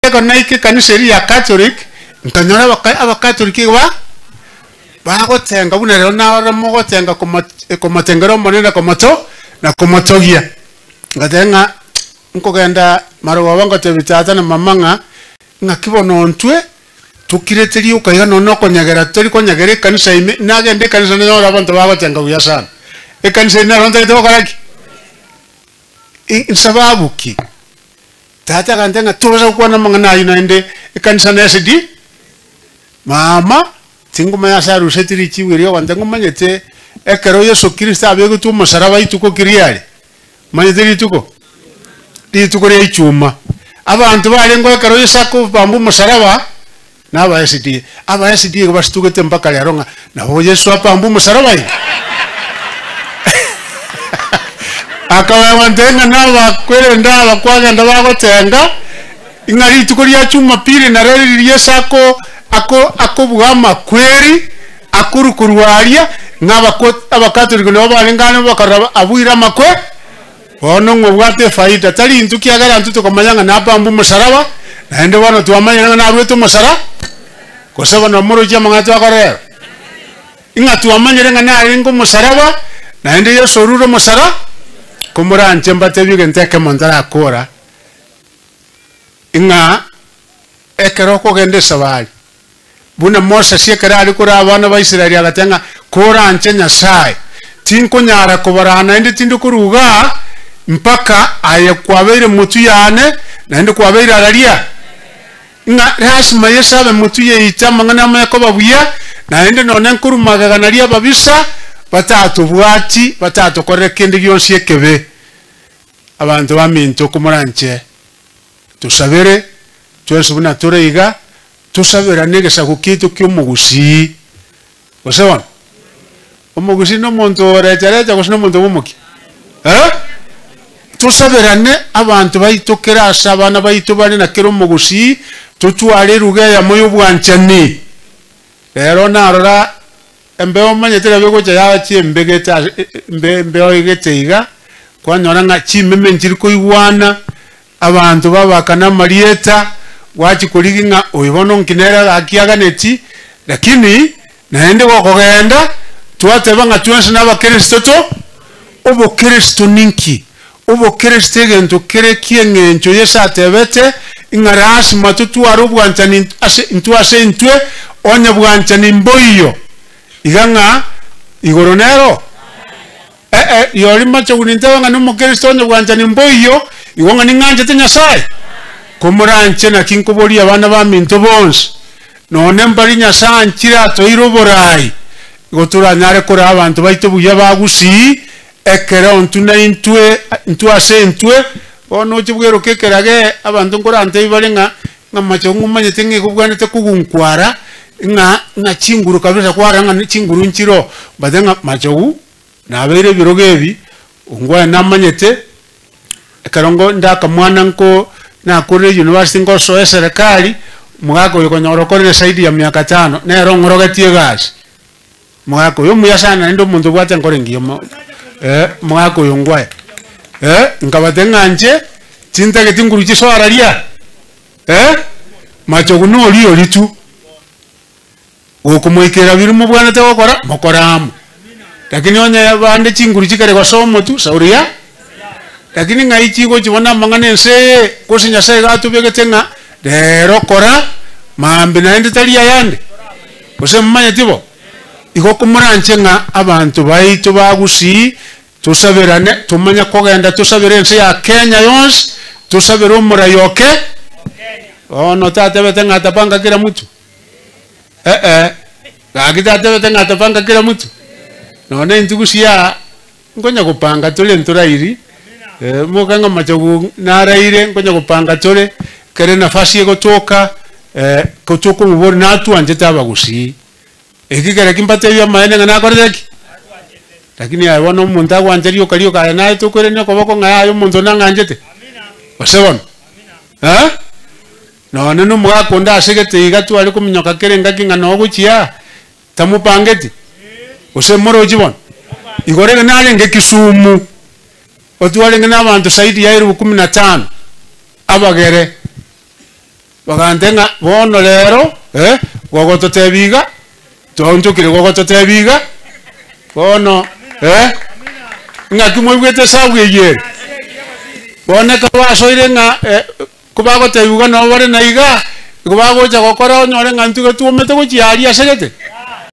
Ekero naika ekanisa eria ya Catholic, nkanyora abaka abakatoliki iga ba bagotenga buna rero narora mogotenga komo komotengera Omonene na komoto na komotogia. Ngateba ng'a nkogenda marogoba ngotebia tata na mama ng'a, ng'aki bono intwe tokirete rioka iga nonye na okonyegera tori konyegera ekanisa ime, nagenda ekanisa nanyora abanto bagotenga buya sana. Ekanisa eri naro ntagete gokora ki? Nsababu ki? Tata agantebia ng'a tobasa gokwana amang'ana ayio naende ekanisa na SDA. Mama, tingomanya ase aruseti richibu erio ogontebia ngomanyete ekero Yeso Kristo abegetwe omosaraba rituko ki riare? Omanyete rituko? Rituko ria ichuma. Abanto barengeo ekero Yeso akobambwa omosaraba, na aba SDA. Aba SDA igo basitugete mpaka rero ng'a nabo Yeso abambwe omosaraba iga. Akabagontebia ng'a nabakwerende aba kwagenda bagotenga, ng'a rituko ria Jumapili nario riria Yeso ako ako akobua amakweri, akorwa korwa aria, ng'a abako abakatoliki nabo barenge ang'e bakarora abuire amakwe. Bono ng'obwate efaida, tari intwe kiagera intwe tokomanya ng'a nabambwe omosaraba, naende bono twamanyire ng'a naruete omosara, gose bono moroche amang'ana twakora rero? Ng'a twamanyire ng'a narenge omosaraba, naende Yeso orure omosara, komoranche mbatebie egento ekemo ntarakora, ng'a ekero okogenda esabari, Buna Moses ekero aria koraa abana ba Israeli agateba ng'a, Koranche Nyasae, tinkonyara kobaraa naende tindi korwa igaa mpaka aye kwabeire motwe yane, naende kwabeire araria. Ng'a lasima Yeso abe motwe yaito amang'ana amaya koba buya, naende nonye nkorwa magega naria ababisa batatobwati, batatokorere kende gionsi ekebe. Abanto baminto komoranche tosabere, twensi buna tore iga, Tosaberane egesaku kiaito ki'omogusii. Gose bono? Omogusii nomonto orecha recha gose nomonto bw'omokia? Eh? Tosaberane abanto baito kera ase abana baito bare na kera omogusii, totware eruga eyemo y'obwanchani. Rero narora embeo omanyete nabo egocha yachia embegete ase embe embeo egete iga, kwanyora ng'a chimeme nchiri koigwana. Abanto babakana amarieta, gwachia korigia ng'a oyo bono nki nere gaki aganeti, lakini naende gokogenda twateba ng'a twensi nabakristo to, obokristo ninki? Obokristo egento kere ki'eng'encho Yeso atebete, ng'a lasima totware obwanchani ase intwe ase intwe, onye bwanchani mboiyo, iga ng'a igoro nero. Ee, rirorio machogu nintebe ng'a nomokristo onye bwanchani mboiyo, igo ng'a ning'anchete Nyasae. Komoranche naki nkoboria abana baminto bonsi, nonye mbari Nyasae anchire atoeire oborai, igo toranyare koraa abanto baito buya ba gusii, ekero intwe naintwe, intwe ase intwe, bono oche bweroke ekerage, abanto nkorantebie bare ng'a, ng'a machogu ng'omanyete ng'a igo obwenerete kogunkwara, ng'a ng'a chinguru kabisa kwarora ng'a chinguru nchiroo, mbate ng'a machogu. Nabeire ebirogo ebi, ongwae namanyete, ekero ngo nde akamwana nko nakorire university ngosoa eserekari, omogaka oyo konyora okorire zaidi ya miaka tano, nere ong'orogetie egasi. Omogaka oyo omuya sana naende omonto obwate enkoro engiya mo omogaka oyo ongwae. Nkabatebia ng'a inche, tintageti nguru chisoa raria, machogu noria oria tu. Gokomoikera biria mobwanete gokora, mokore amo. Lakini onye bande chinguru chikare gosoa omotwe, sauri ya. Lakini ng'ai chigochia bono amang'ana ense eye, gose Nyasaye iga atobegete ng'a rero kora, mambia naende tari ayande? Gose momanyeti bo? Igo komoranche ng'a abanto baito ba Gusii tosaberane, tomanye kogenda tosabere ense ya Kenya yonsi, tosabere omorai oke, bono tatebete ng'a atapanga kera mtu. Eh-eh, gaki tatebete ng'a topanga kera mtu, nonya intwe gusii aa, nkonya gopanga tore ntorairi, moka ng'a machogu naraire nkonya gopanga tore, ekero enafasi egotoka, ko tokomoboria natwanchete abagusii, eki kere ki mbatebie amaene ng'a nakorete ki? Lakini aye bono omonto agwancha rioka rioka aye naye tokoirania okoboko ng'a yaya omonto onde ang'anchete? Gose bono? Eh. Nonya nomogaka onde ase gete iga tware kominyoka kera engaki ng'a noo gochia, tamopangeti? Gose morochi bono? Igoro ere narenge Kisumu, otwarenge na abanto zaidi ya elfu kumi na tano, abagere. Bagantebia ng'a bono rero eh, gogototebia iga, twaonchokire gogototebia iga, bono eh, ng'aki moigwete esabu eyio ere? Bono ekero basoire ng'a eh, kobagotebiwa iga nabo bare na iga, igo bagocha gokora onyore ng'a intwe iga twomete gochia aria ase gete.